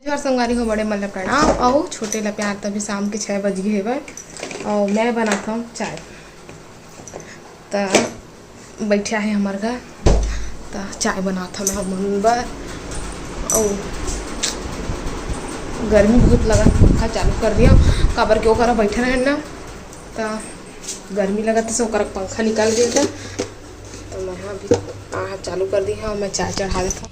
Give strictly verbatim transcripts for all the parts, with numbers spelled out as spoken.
जोहार संगवारी हो, बड़े मन ल प्रणाम अउ छोटे ल प्यार। तभी शाम के छः बज गे हवय अउ मैं बनात हव चाय। त बइठे हे हमर घर, त चाय बनात हव मैं हमन बर। अउ गर्मी बहुत लगत, पंखा चालू कर दिया, काबर के ओकरा बइठे रहेन ना, त गर्मी लगत से ओकरा पंखा निकल गे, त त मैं ह अभी आँच चालू कर दी हव, मैं चाय चढ़ा देथव।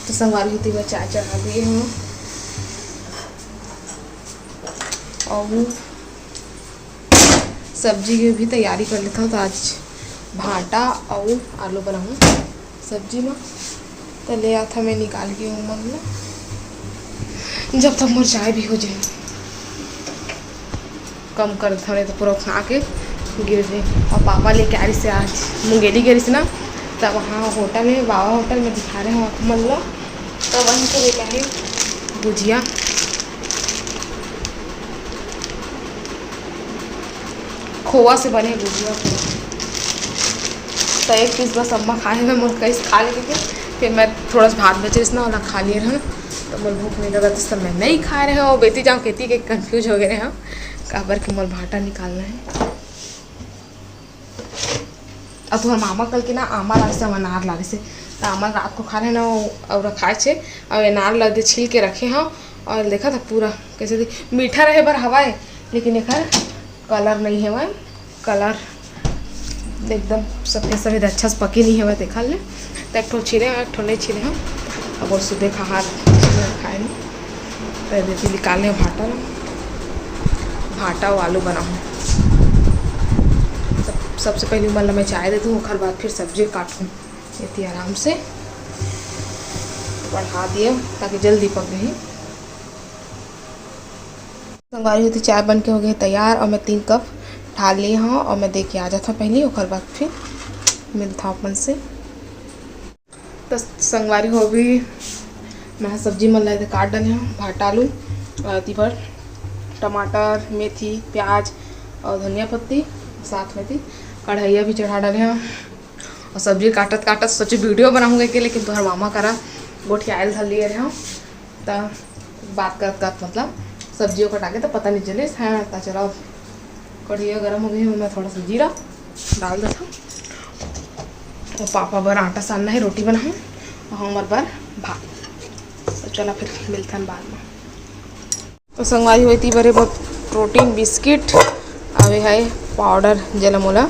तो संगवारी हो, एती बर चाय चढ़ा दिए हव अउ सब्जी के भी तैयारी कर लेथव। तो आज भांटा अउ आलू बनाहूँ सब्जी म। त ले आथव मैं निकाल के ओमन ला, जब तक मोर चाय भी हो जाए। कम कर देथव, नहीं तो पूरा उफना के गिर जाए। अउ पापा लेके आए रहिस आज, मुंगेली गे रहिस ना, त वहाँ होटल में, बाबा होटल में दिखा रहे हो आप मन ला, त वहीं से लेके आए गुजिया, खोवा से बने गुजिया। त एक पीस बस अम्मा खाए हवय, मोर कइस खा लेते, फिर मैं थोड़ा सा भात बचे रहिस ना, ओला खा लिए रहन। त मोर भूख नहीं लगत, त मैं नहीं खा रहे हव। बेती जाऊँ केती के confuse हो गए हव, काबर के मोर भांटा निकालना है। अउ तुहर मामा कल के ना आमा लागे से, अनार लागे से, त आमा रात को खा रहे ना, अउ रखाए छे, अउ अनार ला दे छील के रखे हव, अउ देखा था पूरा कैसे दे-, मीठा रहे बर हवाए, लेकिन एकर कलर नहीं हवय, कलर एकदम सफेद सफेद, अच्छा से पके नहीं हवय, देखा ले। त एक ठो छीले हव, एक ठो नहीं छीले हव। अब वो सुबह का हाथ खाए नहीं। त एती निकाले भांटा ला, भांटा अउ आलू बनाहूँ। सब, सबसे पहले उमन ला मैं चाय दे दूँ, ओकर बाद फिर सब्जी काटूँ। एती आराम से बढ़ा दिए, ताकि जल्दी पक जाही। संगवारी हो, एती चाय बन के हो गए तैयार, अउ मैं तीन कप ढाल लिए हव, अउ मैं दे के आ जाथव पहली, ओकर बाद फिर मिलथव अपन से। त संगवारी हो, अभी मैं सब्जी मन ला एदे काट डाले हव, भांटा आलू, अउ एती बर टमाटर, मेथी, प्याज अउ धनिया पत्ती, साथ में एती कढ़ैया भी चढ़ा डाले हव। अउ सब्जी काटत काटत सोचे video बनाहूँ कहिके, लेकिन तुहर मामा करा गोठियाए ल धर लिए रहे हव। त बात करत करत मतलब सब्जियों कटा के त पता नहीं चलिस। हाँ, त चलो, कढ़िया गरम हो गई है, मैं थोड़ा सा जीरा डाल देता हूँ। वो पापा बर आटा सानना है, रोटी बनाहूँ, और हमर बर भात। तो चला फिर मिलथन बाद में। तो संगवारी हो, एती बरे बर protein biscuit आवे है powder, जेला मोला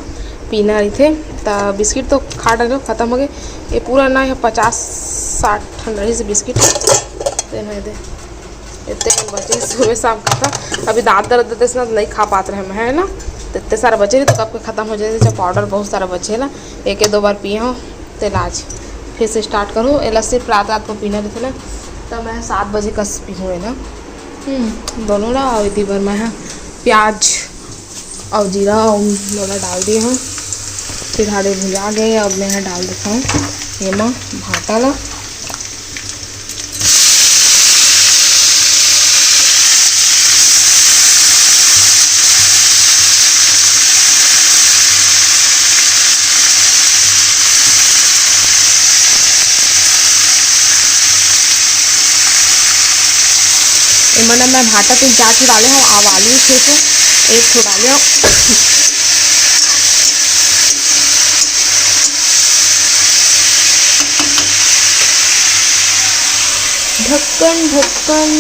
पीना रहिथे। त biscuit तो खा डालो, खत्म हो गए। ये पूरा ना है, पचास साठ ठन रहिस biscuit। तेन है दे, इतने बचे सुबह शाम खाता। अभी दांत दर्द देते ना, नहीं खा पात रहे मैं, है ना। तो इतने सारा बचे रही तो कब के खत्म हो जाते, जब powder बहुत सारा बचे ना, एक एक दो बार पिए हो। तेला आज फिर से start करूँ। एला सिर्फ रात रात को पीना रहिथे ना, त मैं सात बजे कस पीहूँ एला। हम्म, दोनों ला। अउ एती बर मैं ह प्याज अउ जीरा अउ नोला डाल दिए हूँ। फिर आलू भुजा गए, अब मैं ह डाल देता हूँ एमा भांटा ला। एमन मैं भांटा तीन चार ठो डाले हूँ, अब आलू छे से एक ठो डाले हूँ। ढक्कन, ढक्कन।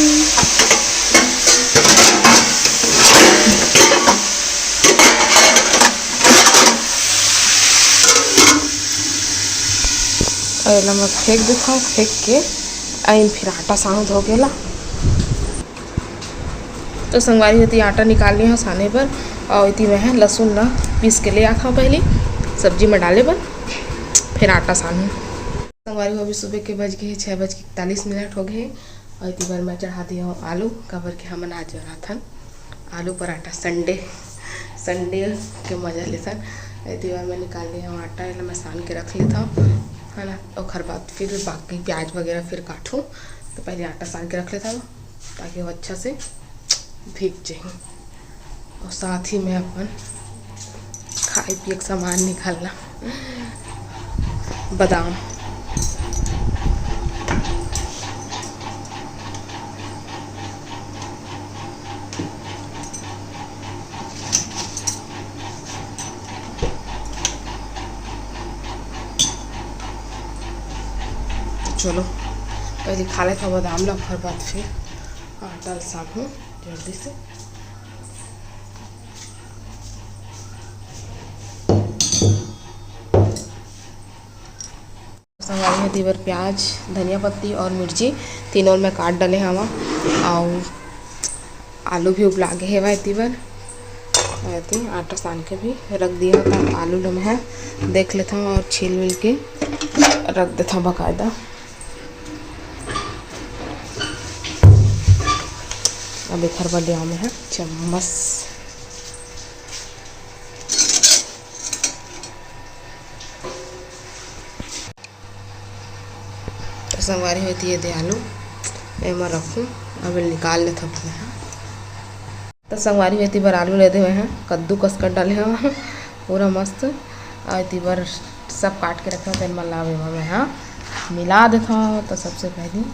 अउ एला मैं फेंक देथव, फेंक के अइन फिर आटा सानहूं धो के ला। तो संगवारी हो, एती आटा निकाल लिये हंव साने बर, अउ एती मैं ह लसुन ला पीस के ले आथव पहली सब्जी में डाले बर, फिर आटा सानहूं। संगवारी हो, अभी सुबह के बज गे हे छः बज के इकतालीस मिनट हो गे हे, अउ एती बर मैं चढ़ा दिये हंव आलू, काबर के हमन आज बनाथन आलू पराठा। संडे, संडे के मजा लेथन। एती बर मैं निकाल लिये हंव आटा, एला मैं सान के रख लेथव, है ना। ओखर बाद फिर बाकी प्याज वगैरह फिर काटहूं, तो पहले आटा सान के रख लेथव, ताकि वो अच्छा से भीग जाही। अउ साथ ही में अपन खाए पिए के सामान निकालना, बादाम। चलो, पहले खा लेथव बादाम ला, ओखर बाद फिर आटा ल सानहूं जल्दी से। संगवारी हो, एती बर प्याज, धनिया पत्ती अउ मिर्ची तीनों मैं काट डाले हंव। अउ आलू भी उबला गे हेवय एती बर। अउ एती आटा सान के भी रख दिये हंव, त आलू ल मैं देख लेथव अउ छील मिल के रख देथव बकायदा। अब एखर बर ले आंव मैं ह चम्मच। तो संगवारी हो, एती ये दे आलू एमा रखूं, अब एला निकाल लेथव मैं ह। तो संगवारी हो, एती बर आलू ले दे मैं ह, कद्दू कस कर डाले हंव पूरा मस्त। अउ एती बर सब काट के रखे हंव, तेन मन ला अब एमा मैं ह मिला देथव। तो सबसे पहली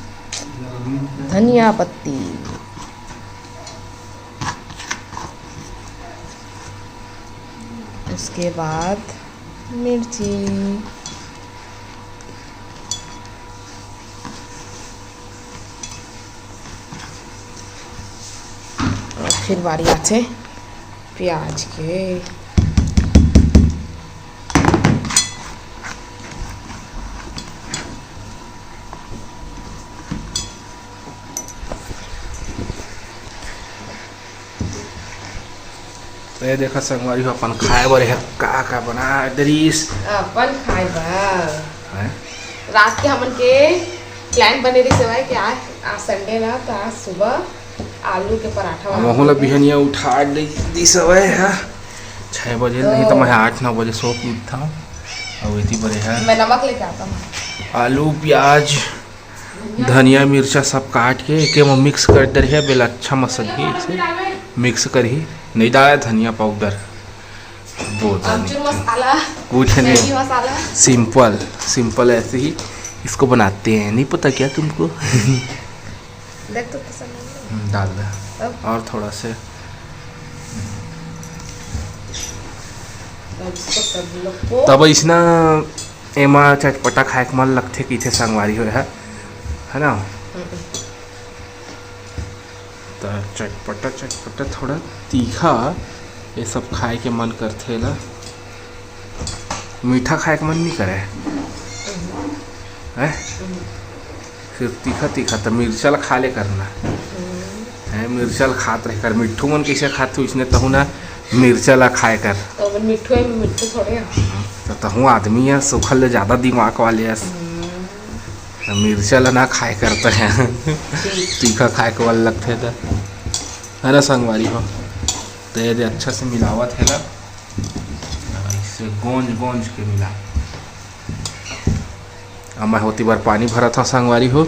धनिया पत्ती, उसके बाद मिर्ची, अउ फिर बारी आथे प्याज के। तो ये देखा संगवारी हो, अपन खाए बर हे का का बना दरिस। अपन खाए बर हैं? रात के हमन के प्लान बने रहिस हवय कि आज, आज संडे ना, तो आज सुबह आलू के पराठा अब बना महू ला देंगे। बिहनिया उठा दे-, दिस हवय ह, छः बजे, तो नहीं तो मैं आठ नौ बजे सो के उठथव। अउ एती बर हे मैं नमक लेके आता हूँ। आलू, प्याज, धनिया, मिर्चा सब काट के एके म मिक्स कर दे रहे, बेला अच्छा मसलही, मिक्स करही, नहीं डाला धनिया पाउडर, वो धनिया। मसाला, कुछ नहीं। मैगी मसाला। सिंपल, सिंपल ऐसे ही इसको बनाते हैं, नहीं पता क्या तुमको? देख तो पसंद नहीं है। हम्म, डाल दे। अब? और थोड़ा से। अब इसको सब लोग को तब इसना एमा चटपटा खाए के मन लगथे, कहिथे संगवारी हो, है, है ना? हम्म। त चटपटा, चटपटा, थोड़ा तीखा, ये सब खाए के मन करथे ला। मीठा खाए के मन नहीं करे, हैं? सिर्फ तीखा, तीखा। त मिर्चा ला खा ले करना, हैं? मिर्चा ला खात रहे कर। मिट्ठू मन कैसे खात हो, इसने तहु ना मिर्चा ला खाए कर। तो अपन मिट्ठू है, मिट्ठू थोड़े हैं। तो तहु आदमी है, सुखल ले ज्यादा दिमाग वाले है। हम्म। त मिर्चा ला ना खाए करते हैं। ठीक। तीखा खाए के वाला लगथे त, है ना संगवारी हो? तो ये दे अच्छा से मिलावत है ला, इसे गोंज गोंज के मिला। अब मैं होती बार पानी भरत हूँ संगवारी हो,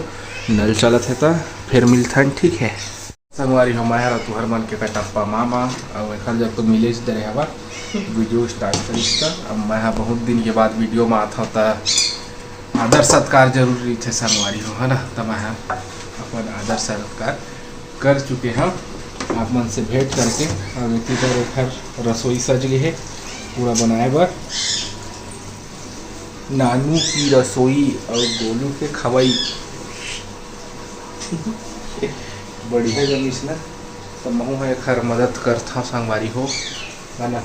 नल चलत है त फिर मिलथन, ठीक है। संगवारी हो, मैं हर तुहर मन के कटप्पा मामा, अउ एखर जब तो मिले दे रहे हवा, वीडियो स्टार्ट करिस त। अब मैं ह बहुत दिन के बाद वीडियो में आत हूँ त आदर सत्कार जरूरी रहिथे संगवारी हो, है ना? त मैं ह अपन आदर सत्कार कर चुके हव आप मन से भेंट करके। अब एती बर एखर रसोई सज गे हे पूरा बनाए बर। नानू की रसोई अउ गोलू के खवई। बढ़िया जमिस ना, त महू ह एखर मदद करथव संगवारी हो, है ना?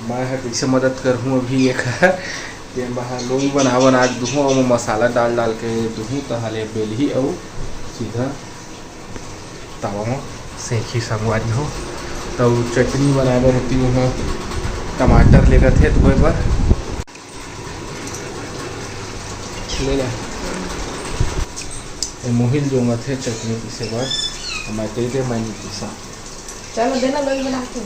मैं ह कइसे मदद करहूँ अभी एखर, ये महा लोई बना बना के दुहूँ, ओमा मसाला डाल डाल के दुहूँ, तहाले बेलही अउ सीधा तवा म सेंकही संगवारी हो। त चटनी बनाए बर होती उहाँ टमाटर लेगत हे धोए बर। ले ले। ए मोहिल जोंगत हे चटनी पीसे बर। मैं कही दे, मैं नहीं पीसा। चलो देना लोई बना के।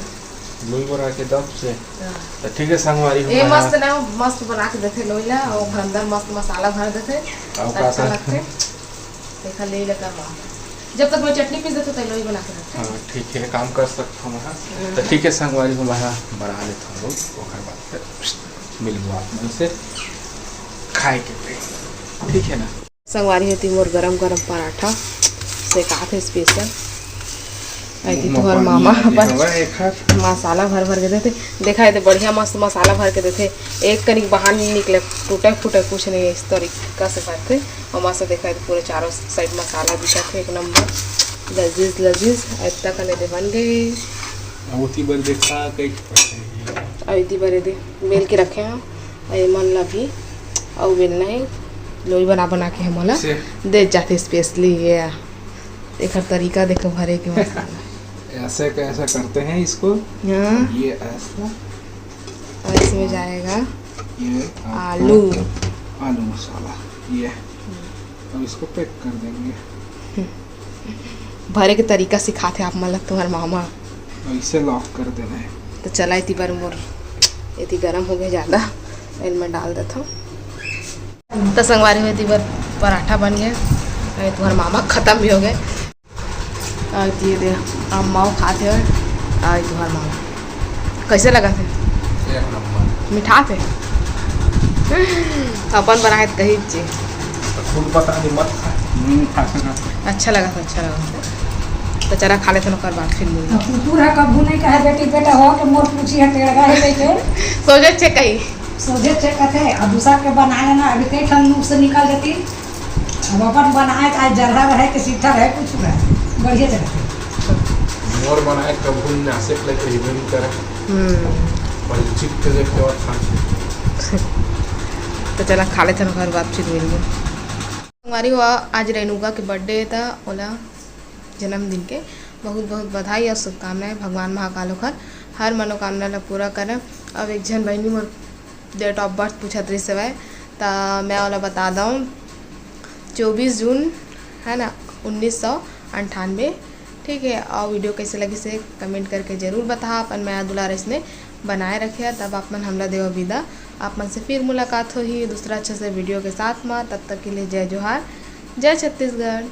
लोई बना के दब से। हाँ। त ठीक है संगवारी हो, ए मैं मस्त ना, मस्त बना के देथे लोई ला, और अंदर मस्त मसाला भर देथे। अउ अच्छा का लगथे। देखा ले लेकर माँ। जब तक मैं चटनी पीस देथे, तो लोई बना के रखथे। हाँ, ठीक है, काम कर सकता हूँ मैं। हाँ। तो ठीक है संगवारी हो, मैं बना लेता हूँ लोई, ओकर बाद फिर मिलबो आप मन से खाए के पे। ठीक है ना? संगवारी होती मोर गरम गरम पराठा सेकात हे special। आई थी मुँह तुहर पानी मामा आ गया अपन हवा एक हाथ। मसाला भर भर के देथे। देखा, ये तो बढ़िया मस्त मसाला भर के देथे, एक कनिक बाहर नहीं निकले, टूटे फूटे कुछ नहीं, इस तरीका से भरथे। और मस्त देखा, ये तो पूरे चारों side मसाला दिखत हे, एक नंबर लजीज लजीज। इतना कने दे बन गए। अब उती बर देखा कई के पड़थे। अब इती बर दे बेल के रखे हैं, और ये मन ला भी अउ बेलना है, लोई बना बना के हमन ला से दे जाथे specially। ये एकर तरीका देखो भरे के मसाला। ऐसे कैसे करते हैं इसको? हाँ। ये ऐसा। और इसमें जाएगा ये आपका आलू। आलू मसाला। ये अब इसको पैक कर देंगे। भरे के तरीका सिखाथे आप मन ला तुहर मामा। ऐसे लॉक कर देना है। तो चला, इती बार मोर एती गरम हो गए ज़्यादा, एल मैं डाल देता हूँ। तो संगवारी हो, एती बार पराठा बन गया। ये तुहर मामा खत्म भी हो गए। और ये दे, अम्मा वो खाते हैं। और तुहर मामा कैसे लगा थे? एक नंबर। मिठा थे? अपन बनाए त कही जी। तो खुद पता नहीं, मत खा। हम्म, खा सका। अच्छा लगा था, अच्छा लगा था। तो चला खा लेते हैं, ओकर बाद फिर मिलते हैं। तो कुकुर है, कभू नहीं कहे बेटी बेटा हो के मोर पूछी है, टेढ़ा है कह के। सोझे छे कही। सोझे छे कथे, अब दूसरा के बनाए ना, अभी कई ठन मुंह से निकल जाती। अब अपन बनाए, चाहे जरहा रहे, कि सीठा रहे, कुछ रहे, बढ़िया जगह पे। मोर बनाए कभू नासिक ले कहिबे नहीं करे। हम्म। पर चित्त देख के और खा। तो चला खा लेते हैं, ओकर बाद फिर मिलबो। संगवारी हो, आज रेणुका के birthday था, ओला जन्मदिन के बहुत बहुत बधाई और शुभकामनाएं। भगवान महाकाल ओकर हर मनोकामना ला पूरा करे। अब एक झन बहिनी मोर date of birth पूछत रहिस हवय, त मैं ओला बता दऊं, चौबीस जून, है ना, उन्नीस सौ अंठानवे। ठीक है, और video कैसे लगिस हे comment करके जरूर बता। अपन मया दुलार इसने बनाए रखे, तब आप मन हमला देवा विदा। आप मन से फिर मुलाकात होही दूसरा अच्छा से video के साथ मा। तब तक के लिए जय जोहार, जय छत्तीसगढ़।